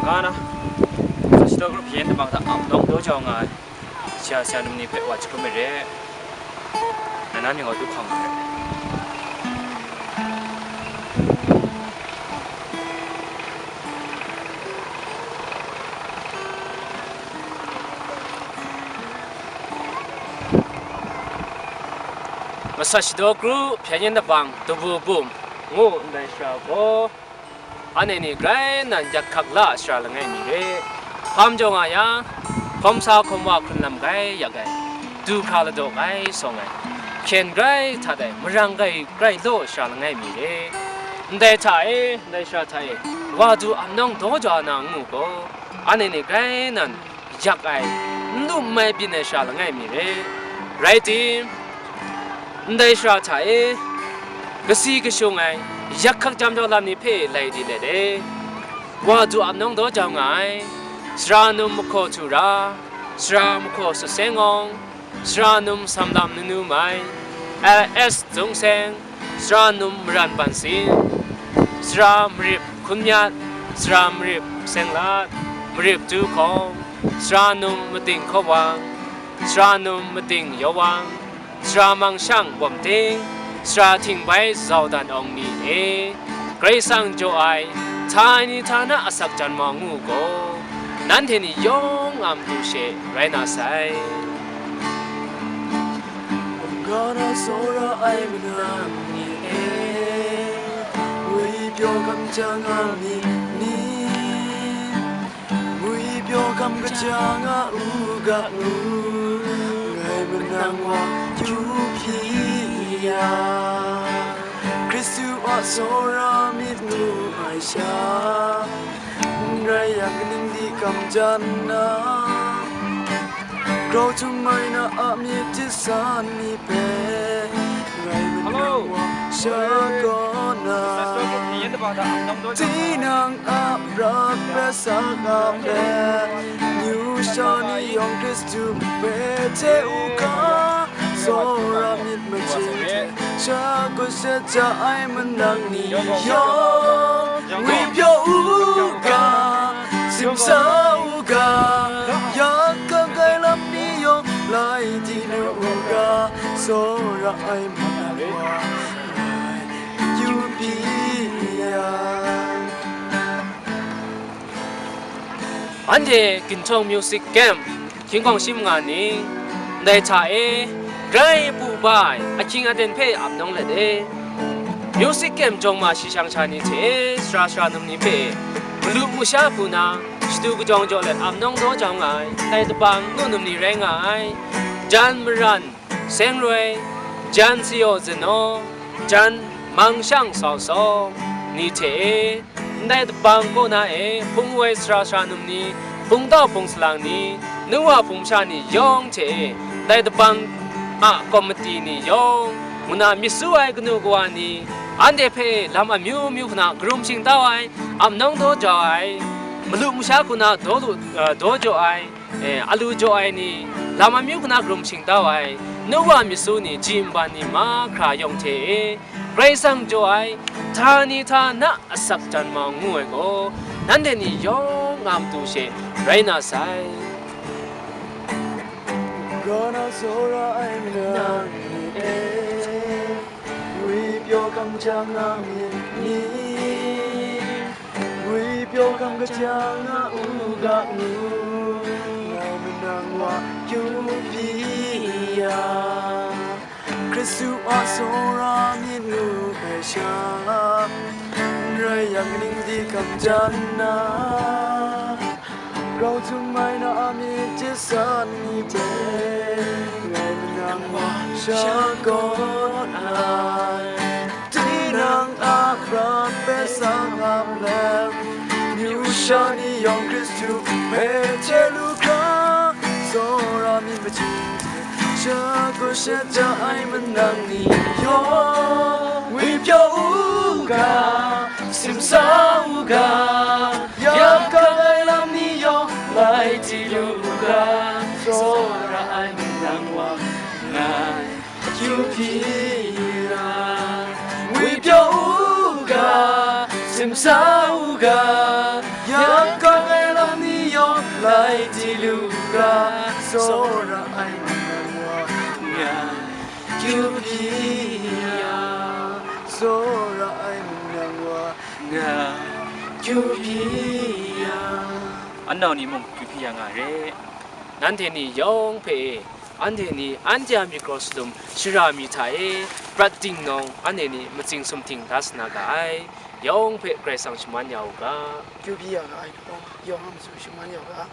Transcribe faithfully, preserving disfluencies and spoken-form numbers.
Nga na, Sashidaw Group Hpyen Tabang hta ap nawng daw jau nga ai sha sha num ni hpe wa jahkrum ai re. Ngai na mying gaw du hkawng ai re. Masashidaw Group Hpyen Tabang Dawu Bum ngu ndai shara gaw, anhte ni grai nnan yak hkak la shara langai mi re. Hpam jaw nga yang, hkawm sa hkawm wa hkrun lam grai yak ai, du hkra ladaw grai sawng ai, hkyen grai htat ai, marang grai grai law shara langai mi re. Ndai hta e, ndai shara hta e, wa du ap nawng daw jau na ngu gaw, anhte ni grai nnan yak ai, n lu n mai byin ai shara langai mi re. Rai tim, ndai shara hta e, kasi kashung ai, yak hkak jam jau lam ni hpe lai di let e, wa du ap nawng daw jau nga ai, sara num Mahkaw Htu Ra, sara Mahkaw Sut Seng Awng, sara num Sam Lam Nunu Mai, L S Zung Seng, sara num Maran Ban Sin, sara Marip Hkun Myat, sara Marip Seng Lat, Marip Tu Hkawng, sara num Mating Hkaw Wang, sara num Mating Yaw Wang, sara Mang Shang Bawm Ting, sara Hting Bai Zau Dan Awng ni e, Karai Kasang jaw ai, htani htana asak jan ma ngu gaw, nanhte ni yawng a matu she rai na sai. Mungga na tsawra ai manang ni e, ngwi pyaw hkam jang a myit ni, ngwi pyaw hkam kaja nga u ga ngu, ngai manang wa kyu hpyi ya, Hkristu a tsawra myit ngu ai sha, n rai yang, kaning di kam jan na, grau htum ai na a myit hte san ni hpe, ngai manang wa sha kaw na, tinang a prat hpe sa nga let, amyu sha ni yawng Hkristu hpe hte u ga, tsawra myit machyin hte sha kut sha ja ai manang ni yawng, ngwi pyaw u ga, simsa u ga, yak hkak ai lam ni yawng lai di lu u ga, tsawra ai manang wa ngai kyu hpyi ya. Anhte Ginhtawng Music Camp, Hkying Hkawng Shi Manga ning, ndai hta e, grai pu ba ai ahkying aten hpe ap nawng let e, Music Camp jawng ma shi shang sha ni hte sara sara num ni hpe malu masha hku na shadu kajawng jaw let ap nawng daw jau nga ai, ndai Tabang nu num ni rai nga ai, Jan Maran Seng Roi, Jan Sayaw Zanaw, Jan Mang Shang Sau Sau ni hte e, ndai Tabang kaw na e hpung woi sara sara num ni, hpung tau hpung salang ni, nu wa hpung masha ni yawng hte e, ndai Tabang a komiti ni yawng, ngu na myit su ai kanu kawa ni, anhte hpe lam amyu myu hkra karum shingtau ai, ap nawng daw jau ai, malu masha hku na daw lu, eh, daw jaw ai, eh, alu jaw ai ni, lam amyu hkra karum shingtau ai, nu wa myit su ni, ji nban ni mahkra yawng hte e, Karai Kasang jaw ai, htani htana asak jan ma ngu ai gaw, nanhte ni yawng a matu she rai na sai. Ga na tsawra ai manang ni e, ngwi pyaw hkam ja nga myit ni? Ngwi pyaw hkam kaja nga u ga ngu, ngai manang wa kyu hpyi ya, Hkristu a tsawra myit ngu ai sha, n rai yang, kaning di hkam jan na, grau htum ai na a myit hte san ni hte, ngai manang wa sha kaw ai. Tinang a prat hpe sang ap let, amyu sha ni yawng Hkristu hpe chye lu hkra, tsawra myit machyin hte sha kut sha ja ai manang ni yawng, ngwi pyaw u ga, simsa u ga, yak hkak ai lam ni yawng lai di lu u ga, tsawra ai manang wa ngai kyu hpyi ra, ngwi pyaw u ga, simsa u ga, yak hkak ai Ai mung nang wa nga, kyu pyi ya. An nau ni mung kyu pyi ya nga re. Nanhte ni yawng hpe e, anhte ni anhte a myit kraw salum shara mi hta e, prat dingnawng anhte ni matsing sumhting da sa na ga ai. Yawng hpe Karai Kasang shaman ya u ga. Kyu pyi ya ga ai gaw, yawng a matsun shaman ya u ga.